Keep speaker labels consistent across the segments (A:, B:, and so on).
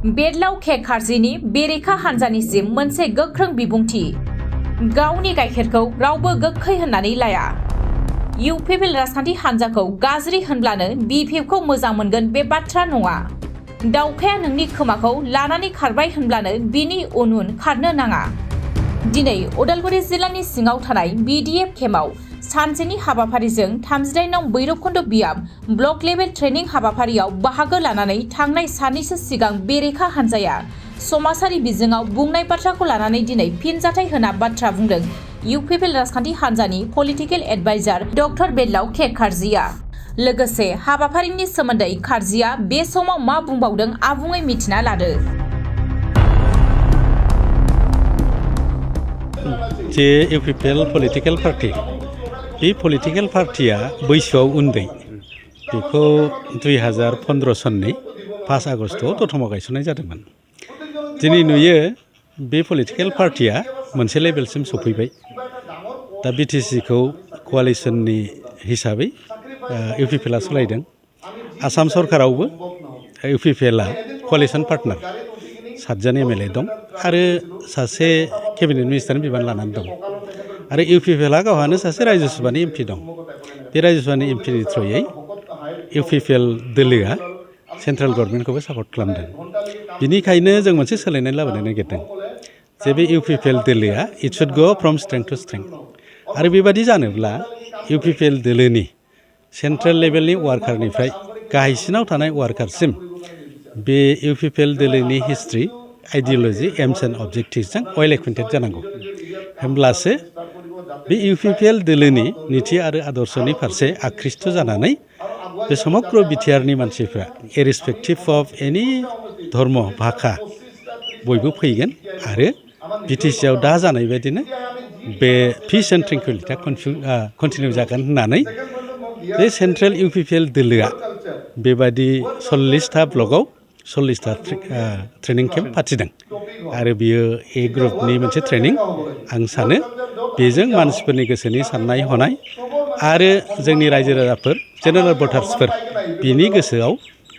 A: बेदलाव के खारजिनि बेरेखा हान्जानिसिम मोनसे गोख्रों बिबुंथि गावनि गाइखेरखौ रावबो गोखै होननानै लाया इउपिपिएल राजखान्थि हान्जाखौ गाज्रि होनब्लानो बिपिएफखौ मोजां मोनगोन बे बाथ्रा नङा दावखाया नोंनि खोमाखौ लानानै खारबाय होनब्लानो बिनि उन उन खारनो नाङा दिनै उदालगुरि जिल्लानि सिङाव थानाय बिडिएफ केम्पआव सानसेनि हाबाफारिजों 39 नं भैरबकुन्द बियाब ब्लक लेभेल ट्रेनिं हाबाफारियाव बाहागो लानानै थांनाय साननैसो सिगां बेरेखा हान्जाया समाजारि बिजोङाव बुंनाय बाथ्राखौ लानानै दिनै फिनजाथाय होना बाथ्रा बुंदों इउपिपिएल राजखान्थि हान्जानि पलिटिकेल एडभाइजार डक्टर बेदलाव के खारजिया लोगोसे हाबाफारिनि सोमोन्दै खारजिया बे समाव मा बुंबावदों आबुङै मिथिना लादो
B: जे इउपिपिएल पलिटिकेल पार्टी बे पलिटिकेल पार्टीया बैसोआव उन्दै बेखौ 2015 सननि 5 आगस्टआव दतमायाव गायसननाय जादोंमोन दिनै नुयो बे पलिटिकेल पार्टीया मोनसे लेभेलसिम सफैबाय दा बिटिसिखौ कोआलिशननि हिसाबै इउपिपिएलआ सालायदों आसाम सरकारावबो इउपिपिएलआ कोआलिशन पार्टनार 7 जन एमएलए दं आरो सासे केबिनेट मिनिस्टारनि बिबान लानानै दं आरो इउपिपिएलआ गावहानो सासे रायजो सभानि एमपि दं बे रायजो सभानि एमपिनि थ्रुयै इउपिपिएल दोलोआ सेन्ट्रेल गभर्नमेन्टखौबो सापर्ट खालामदों बिनिखायनो जों मोनसे सोलायनाय लाबोनो नागिरदों जे बे इउपिपिएल दोलोआ it should go from strength to strength आरो बेबादि जानोब्ला इउपिपिएल दोलोनि सेन्ट्रेल लेभेलनि वार्कारनिफ्राय गाहायसिनाव थानाय वार्कारसिम बे इउपिपिएल दोलोनि हिस्ट्रि आइडियोल'जि एम्स एन्ड अबजेक्टिभ्सजों वेल एक्वेन्टेड जानांगौ होमब्लासो बे इउपिपिएल दोलोनि नीति आरो आदर्शनि फारसे आकृष्ट जानानै बे समग्र बिटिआरनि मानसिफ्रा इरेसपेक्टिभ अफ एनि धर्म भाषा बयबो फैगोन आरो बिटिसिआव दा जानाय बायदिनो बे पिस एन्ड ट्रेंकुइलिटिया कन्टिनिउ जागोन होननानै बे सेन्ट्रेल इउपिपिएल दोलोआ बेबादि 40टा ब्लकआव 40टा ट्रेनिं केम्प फाथिदों आरो बियो ए ग्रुपनि मोनसे ट्रेनिं आं सानो बेजों मानसिफोरनि गोसोनि साननाय हनाय आरो जोंनि रायजो राजाफोर जेनेरेल भटार्सफोर बिनि गोसोआव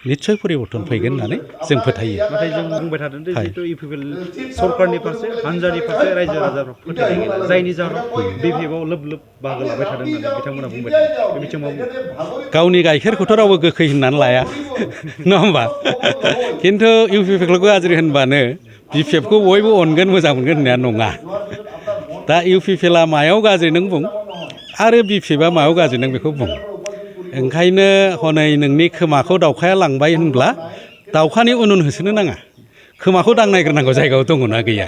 B: निस्सय परिबर्तन फैगोन होननानै जों फोथायो
C: नाथाय जों बुंबाय थादों दि जिहेतु इउपिपिएल सरकारनि फारसे हान्जानि फारसे रायजो राजाफोरा फोथायनाय गैला जायनि जाहोनाव बिपिएफआव लोब लोब बाहागो लाबाय थादों होननानै बिथांमोना बुंबाय थादों बे बिथिङाव
B: गावनि गाइखेरखौथ' रावबो गोखै होननानै लाया नङा होमबा खिन्थु इउपिपिएलखौ गाज्रि होनबानो बिपिएफखौ बयबो अनगोन मोजां मोनगोन होननाया नङा दा इउपिपिएलआ मायाव गाज्रि नों बुं आरो बिपिएफआ मायाव गाज्रि नों बेखौ बुं ओंखायनो हनै नोंनि खोमाखौ दावखाया लांबाय होनब्ला दावखानि उन उन होसोनो नाङा खोमाखौ दांनायग्रोनांगौ जायगायाव दङ ना गैया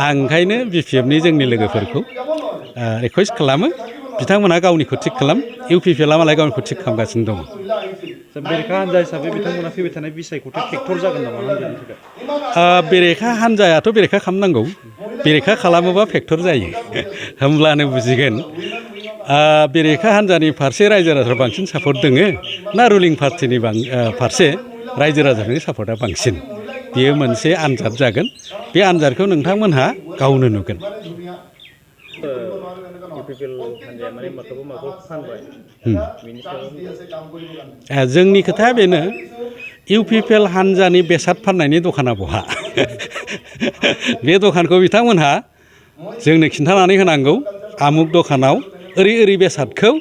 B: आं ओंखायनो बिपिएफनि जोंनि लोगोफोरखौ रिकुवेस्ट खालामो बिथांमोनहा गावनिखौ थिग खालाम इउपिपिएलआ मालाय गावनिखौ थिग खालामगासिनो दङ
C: बेरेखा हान्जा हिसाबै बिथांमोना फैबाय थानाय बिसायख'थि फेक्टर जागोन नामा हान्जानि थाखाय
B: बेरेखा हान्जायाथ' बेरेखा खालामनांगौ बेरेखा खालामोबा फेक्टर जायो होमब्लानो बुजिगोन बेरेखा हान्जानि फारसे रायजो राजाफ्रा बांसिन सापर्ट दोङो ना रुलिं पार्टिनि फारसे रायजो राजाफोरनि सापर्टआ बांसिन बेयो मोनसे आनजाद जागोन बे आनजादखौ नोंथांमोनहा गावनो नुगोन जोंनि खोथाया बेनो इउपिपिएल हान्जानि बेसाद फाननायनि दखाना बहा बे दखानखौ बिथांमोनहा जोंनो खिन्थानानै होनांगौ आमुक दखानाव ओरै बेसादखौ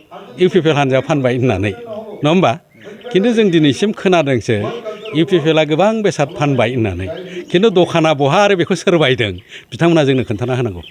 B: इउपिपिएल हान्जाया फानबाय होननानै नङा होमबा खिन्थु जों दिनैसिम खोनादोंसो इउपिपिएलआ गोबां बेसाद फानबाय होननानै खिन्थु दखाना बहा आरो बेखौ सोर बायदों बिथांमोनहा जोंनो खोन्थाना होनांगौ